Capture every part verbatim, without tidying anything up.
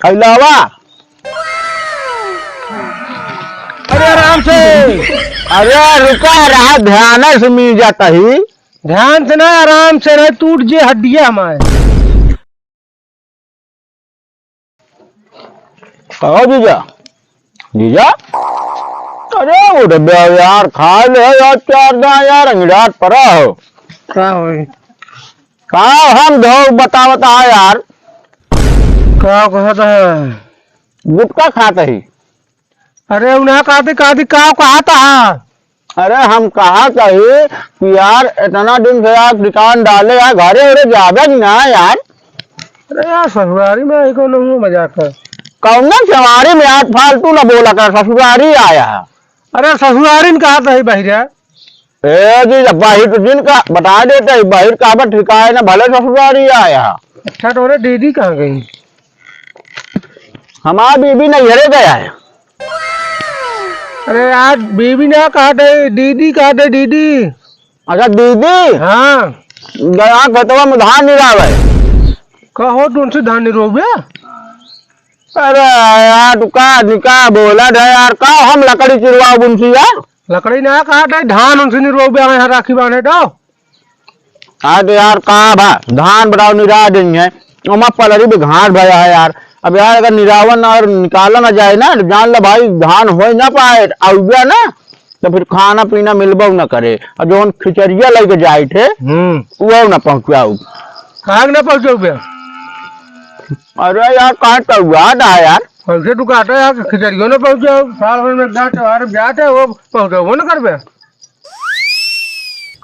खैलावा। अरे आराम से। अरे रुका रहा, ध्यान से मीजा तही। ध्यान से ना, आराम से, नहीं टूट जे हड्डिया हमारे। कहो जीजा, जीजा, अरे उठ बे यार, खा ले यार, चार दाना यार, अंगड़ात पड़ा हो। का होई? का हम धो बतावत हा यार। का कहत है? गुटखा खात ही। अरे उन्हें कहते, कहते का कहत हा? अरे हम कहा चाही कि यार इतना दिन से यार ठिकान डाले यार, घरे उरे जाबे कि ना यार? अरे यार ससुरारी में आई कौन हूँ मजाक कर। कौन सवारी में यार फालतू ना बोला कर, ससुरारी आया है। अरे ससुरारी में कहा चाही बहिरा? ए जी, जब बाहिर तो जिन का बता देते हैं, बाहिर का बा ठिकाए ना, भले ससुरारी आया। अच्छा, तो रे दीदी कहाँ गई? हमार बीबी नैहरे गया है। अरे यार, बीबी ना कहा दे, दीदी कहा दे, दीदी। अच्छा, दीदी? हाँ। गया खेतवा में धान निरावे। कहो, तुमसे धान निरोबे? अरे यार, तू का निका बोला था यार, का हम लकड़ी चिरवाओ बुनसी यार? लकड़ी ना कहा था, धान उनसे निरोबे, यहाँ राखी बांधे तो। हाँ तो यार, का बा, धान बताओ निरा देंगे, ओमा पलरी भी घाट भया है यार। अब यार, अगर निरावन और निकाला ना जाए ना, तो जान ला भाई, धान हो ना पाए, आउबे ना, तो फिर खाना पीना मिलबो ना करे। और जौन खिचड़िया लेके जाए थे, हम्म। वो ना पहुँचाऊ। कहाँ ना पहुँचाऊ बे? अरे यार, कहाँ तो हुआ था यार? कैसे तू कहता यार, खिचड़ियों ना पहुँचाऊ? साल भर में एक दाँत त्योहार जाते, वो पहुँचाऊ ना करबे।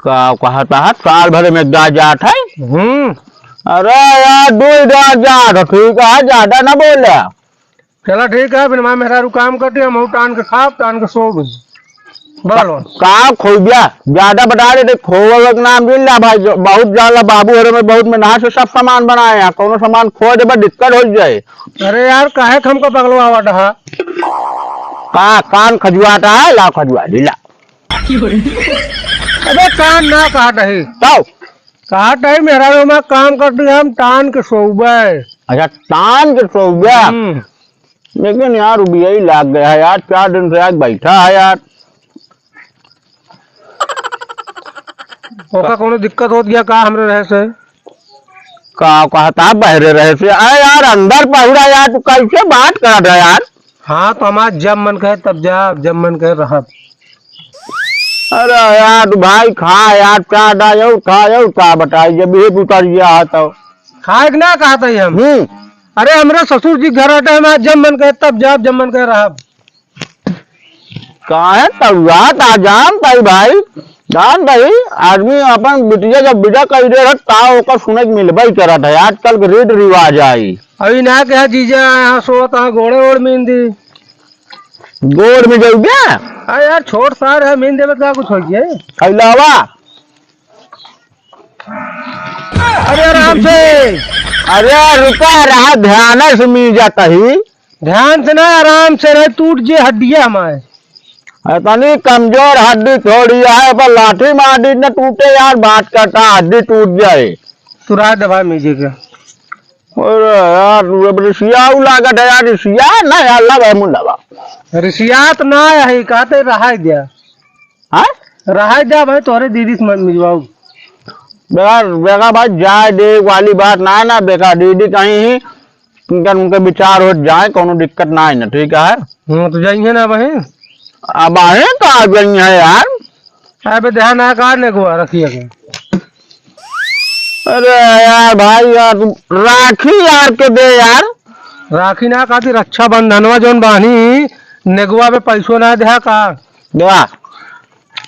का कहता है, साल भर में एक दाँत जात है? हम्म। अरे यार, दो ही दाँत जात है, ठीक है, ज्यादा ना बोले। चला ठीक है, बिन माँ मेहरारू काम करती, हम हूँ टान के खाब, टान के सोब। बोलो। का खोबिया? ज्यादा बता देते, खोवा के नाम मिल रहा भाई, जो बहुत ज्यादा बाबू हरे में बहुत मेहनत से सब सामान बनाए हैं, कौनो सामान खो देबा दिक्कत हो जाए। अरे यार, काहे के हमको पगलवावा डहा? का कान खजुआता है, ला खजुआ दी, ला। अबे कान ना कहा डही। तौ? कहा डही, मेहरारू में काम करती, हम टान के सोबे। अच्छा, टान के सोबे? हम्म। लेकिन यार, उबिया ही लाग गया है यार, चार दिन से आज बैठा है यार। ओका कोनो दिक्कत होत गया का हमरे रहे से? का कहता बहरे रहे से? अरे यार, अंदर पहुरा यार, तू कैसे बात करत है यार? हाँ, तो हमार जब मन कहे तब जाब, जब मन कहे रहब। अरे यार, तू भाई खा यार, का डायो, खायो, का बताई, जब ये उतर गया है तो। खाए के ना कहत ही हम। हम्म। अरे, हमरे ससुर जी घर आते, हमार जब मन कहे तब जाब, जब मन कहे रहब। काहे तरुआत आ जान ताई भाई, जान ताई, आदमी अपन बिटिया जब विदा कर दे रहत, ता ओकर सुने के मिलबे करत है। आजकल के रीत रिवाज आई। अभी ना कहा जीजा, यहाँ सोत, यहाँ गोड़े ओड़ मीन दी। गोड़ में जाऊ क्या? अरे यार, छोट सार है, मीन देवे का कुछ हो गया? अलावा अरे आराम से। अरे रुका रहा, ध्यान से मीजा तही। ध्यान से ना, आराम से रहे, टूट जे हड्डिया हमारे। अरे तनी कमजोर हड्डी थोड़ी है, पर लाठी मार दी न टूटे यार, बात करता हड्डी टूट जाए। तू रहा दबा मीजे के। अरे यार, तू अब रिसियाऊ लागत है यार, रिसिया ना यार, लब है मुंडवा। रिसियात ना है, कहते रहा गया। हाँ? रहा जा भाई, तोहरे दीदी से मत मिलवाऊ। बेकार, बेकार भाई, जाए दे वाली बात ना, ना बेकार, दीदी कहीं ही, उनका, उनका विचार हो जाए, कोनो दिक्कत ना है ना, ठीक है? हाँ, तो जाइए ना भाई। अब आए तो आ जाइए यार। अबे ध्यान ना कर ने को रखिए के। अरे यार भाई यार, तू राखी यार के दे यार। राखी ना कहती, रक्षाबंधनवा जौन बानी, नेगवा पे पैसो ना देहा का? देवा,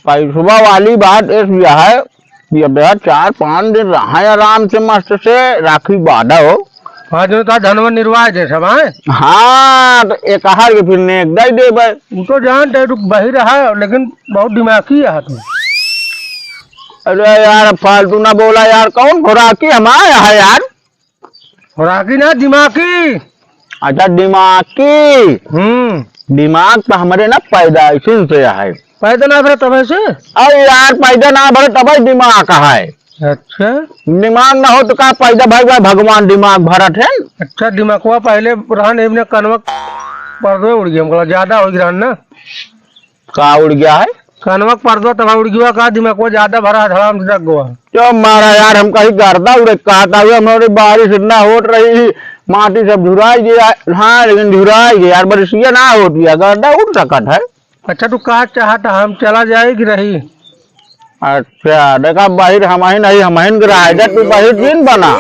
पैसवा वाली बात ऐसी है कि अब यार चार पाँच दिन रहा आराम से मस्त से राखी बांधा हो। हाँ, जो ता धनवा निर्वाह दे सब, हैं? हाँ, तो एक आहार के फिर नेग दे देबे। वो तो जानते हैं, तू बही रहा है, लेकिन बहुत दिमागी है तू। अरे यार, अब फालतू ना बोला यार, कौन खुराकी हमारा है यार? खुराकी ना, दिमागी। अच्छा, दिमागी। हम्म। दिमाग तो हमरे ना पैदाइशिन से है। पैदा ना भरे तबे से? अरे यार, पैदा ना भरे तबे दिमाग है। अच्छा। दिमाग ना हो तो का पैदा भाई, भाई भगवान दिमाग भरत है। अच्छा, दिमागवा पहले रहन, एमने कनवा पर्दो उड़ गया, हमका ज्यादा हो गया ना। का उड़ गया है? कनवा के पर्दो तब उड़ गया का, दिमागवा ज्यादा भरा, धड़ाम से लग गया। क्यों मारा यार, हम कहीं गर्दा उड़े कहा था, हमारे बारिश इतना होत रही, माटी सब झुराई गया, हाँ, लेकिन झुराई गया यार, बारिश ये ना होती है, गर्दा उड़ सकत है। अच्छा, तू का चाहत, हम चला जाए कि रही? अच्छा, देखा, बहिर हमहिन नहीं, हमहिन के रहा है, तू बहिर जिन बना।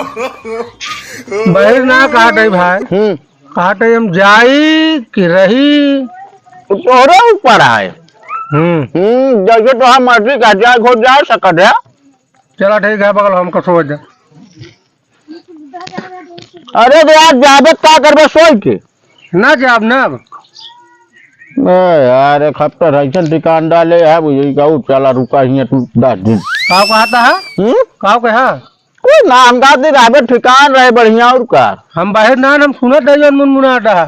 बहिर ना कहत है भाई। हम्म। कहत है हम जाई कि रही? वो तोहरे ऊपर है। हम्म। हम्म, जैसे तोहार मर्जी का जाए, खो जा सकत है। चला ठीक है, बगल हम कसो जा। अरे तो यार, जाबे का करबे सोई के? ना जाब ना अब। ए यार, एक हफ्ता रहिसन ठिकान डाले है, वो यही कहू, चला रुका हियाँ तू दस दिन। का कहता है? हम्म? का कहा? कोई ना, हम कहते रहबे ठिकान रहे बढ़िया और का। हम बाहर ना, हम सुनत है जौन मुनमुनाता है।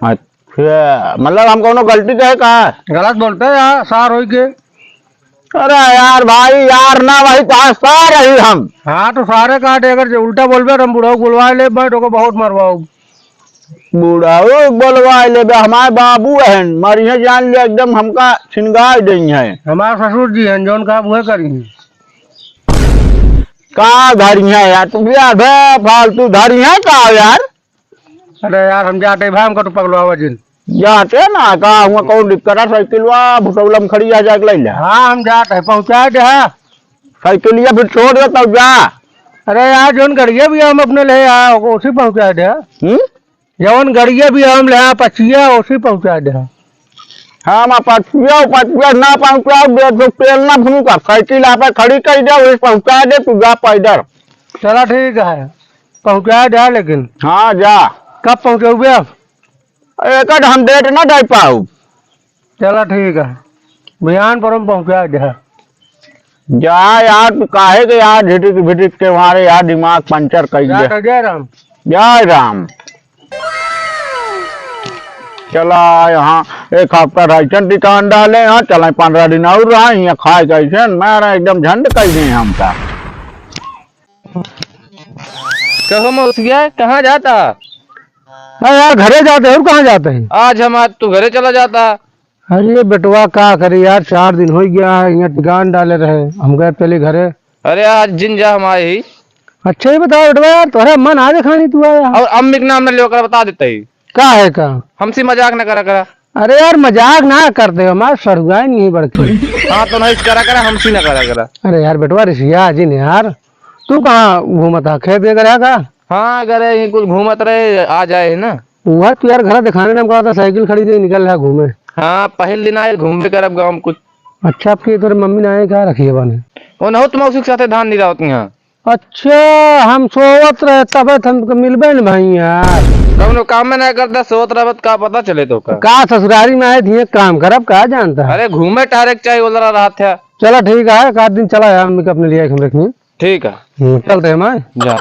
अच्छा, मतलब हम कौनो गलती कहे का? गलत बोलते हैं यार, सार होई के। अरे यार भाई, यार ना भाई, कहाँ सार रही हम? हाँ, तो सारे काटे, अगर जो उल्टा बोलबे तो हम बुढ़ऊ बुलवा ले, मैं तो को बहुत मरवाऊ। बुढ़ऊ बोलवा ले बे, हमारे बाबू हैं, मरिहे जान ले, एकदम हमका छिनगाई देई हैं। हमारे ससुर जी हैं, जौन का उहे करी हैं। का धरी है यार, तू यार बे फालतू धरी है का यार? अरे यार, हम जाते भाई, हमका तो पगलवावा जिन। जाते ना का, हुआ कौन दिक्कत है, साइकिलवा भुटौलम खड़ी आ जाके ले ले। हाँ, हम जाते हैं, पहुँचा दे, हाँ। साइकिलिया फिर छोड़ दे तब जा। अरे यार, जौन गड़िया भी हम अपने ले आया, ओसी पहुँचा दे। हम्म? जवन गड़िया भी हम ले आ पचिया, ओसी पहुँचा दे। हम पचिया, पचिया ना पहुँचा दे, तो तेल ना फूका, साइकिल आप खड़ी कर दे, वही पहुँचा दे, तू जा पैदल। चला ठीक है, पहुँचा दे लेकिन। हाँ, जा। कब पहुँचौबे अब? एक हम डेट ना दे पाऊ। चला ठीक है, बिहान पर हम पहुँचा दे। जा यार, तू काहे के यार झिटिक भिटिक के मारे यार दिमाग पंचर कर जा दे। तो जय राम। जय राम। चला यहाँ एक हफ्ता रहिसन ठिकान डाले, यहाँ चला पंद्रह दिन और रहा, यहाँ खाए कैसे मारा एकदम झंड कर दे हमका। कहो मौसिया, कहाँ जाता? अरे यार, घरे जाते हैं, और कहाँ जाते हैं? आज हम, आज तू घरे चला जाता। अरे बेटवा, का करे यार, चार दिन हो गया है, यहाँ ठिकान डाले रहे, हम गए पहले घरे। अरे आज जिन जा हम आए ही। अच्छा, ये बताओ बेटवा यार, तोहरा मन आज खानी तू आया? और अम्मी के नाम न लियो कर, बता देते ही। का है का? हमसे मजाक न करा करा। अरे यार, मजाक ना करते हो, हमारे सरुआइन नहीं बड़की। हाँ, तो नहीं करा करा, हमसे ना करा करा। अरे यार बेटवा, रिसिया जिन यार, तू कहाँ घूमत हा? खेत के करे का? हाँ, करे ही कुछ घूमत रहे, आ जाए है ना। वह तू यार घर दिखाने ने कहा था, साइकिल खड़ी नहीं निकल रहा घूमे। हाँ, पहले दिन आए घूमे करब गाँव में कुछ। अच्छा, आपकी तोरे मम्मी ने आए कहाँ रखी है बाने? वो न हो, तुम उसी के साथे धान निरावत यहाँ। अच्छा, हम सोवत रहे, तबे तो हमको मिलबे न भाई यार। कौनो काम में ना करता, सोवत रहबत, का पता चले तो का? का ससुरारी में आए थे, काम करब, का जानता है? अरे, घूमे टहरे के चाहिए, उधर रहत है। चला ठीक है, एक आध दिन चला यार, मम्मी को अपने लिए हम रखेंगे। ठीक है। हम्म, चलते हैं माँ। जा।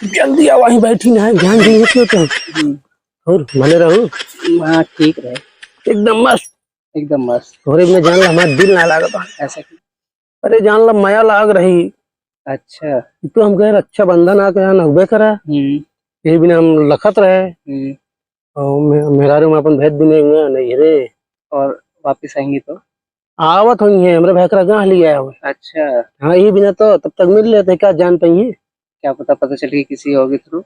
जल्दी आओ, वहीं बैठी ना है, ध्यान दीजिए क्यों तो। हम्म। और भले रहो। हाँ, ठीक रहे। एकदम मस्त। एकदम मस्त। तोरे बिना जान ला हमारा दिल ना लागत बा। ऐसा क्यों? अरे जान ला मया लाग रही। अच्छा। तो हम कहे रक्षाबंधन आ गया, नहबे करा। हम्म। यही बिना हम लखत रहे। हम्म। और मे-, मेहरारू में अपन भेज दिने हुए नहीं रे। और वापिस आएंगी तो? आवत हुई है, हमरे भैकरा गाँह लिया है। अच्छा। हाँ, यही बिना तो तब तक मिल लेते, क्या जान पाई है? क्या पता, पता चल गई किसी और के through।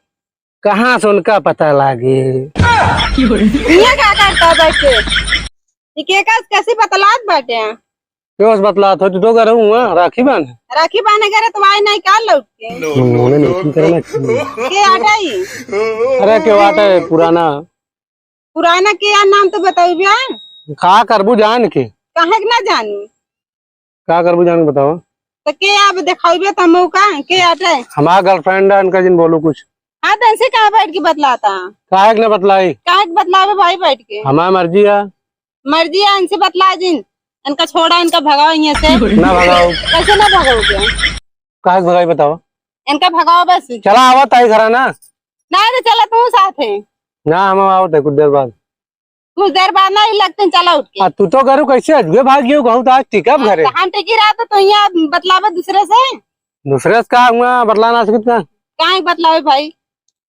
कहाँ से उनका पता लागे? ये क्या करता बैठ के? ये के का कैसी बतलात बाटे? क्यों से बतलात हो? तू तो घर हूँ, राखी बांध। राखी बांधे करे तो आए नहीं का लौट के? No, no, no, no। के आटा ही? अरे, के आटा है पुराना। पुराना के यार नाम तो बताइबे। का करबू जान के? काहे के ना जानू? का करबू जान के बताओ। तो के अब देखाइबे तो मौका के आटे? हमार girlfriend है, इनका जिन बोलो कुछ। हाँ, तो ऐसे कहाँ बैठ के बतलाता? काहे के ना बतलाई? काहे के बतलावे भाई बैठ के? हमार मर्जी है। मर्जी है, इनसे बतला जिन। इनका छोड़ा, इनका भगाओ यहाँ से। ना भगाओ। कैसे ना भगाओगे? काहे के भगाई बताओ? इनका भगाओ बस। चला आवत आई घरा ना। ना तो चला तू साथ है। ना, हम आवत है कुछ देर बाद। कुछ देर बाद ना ही लगते हैं, चला उठ के। आ, तू तो घरू कैसे अजुए भाग गयो, कहू तो आज टिकब हाँ, घरे। तो हम टिकी रहा तो, तो यहाँ बतलावे दूसरे से। दूसरे से का हुआ, बतला ना सकित का? काहे बतलावे भाई?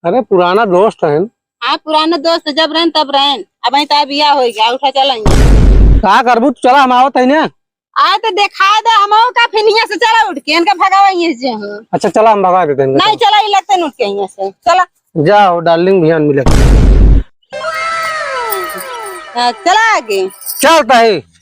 अरे पुराना दोस्त है। हाँ, पुराना दोस्त जब रहन तब रहन, अब ही तो बिया हो गया, उठा चला यहाँ। का करबू तू, चला हम आवत है ना। आए तो देखा दे हमहू का, फिर यहाँ से चला उठ के, इनका भगावा यहाँ से हम। अच्छा चला हम भगा देते हैं इनका। नहीं चला, ये लगते हैं उठ के यहाँ से, चला। जाओ डार्लिंग, बिहान मिले। हाँ, चला आगे। चलता है।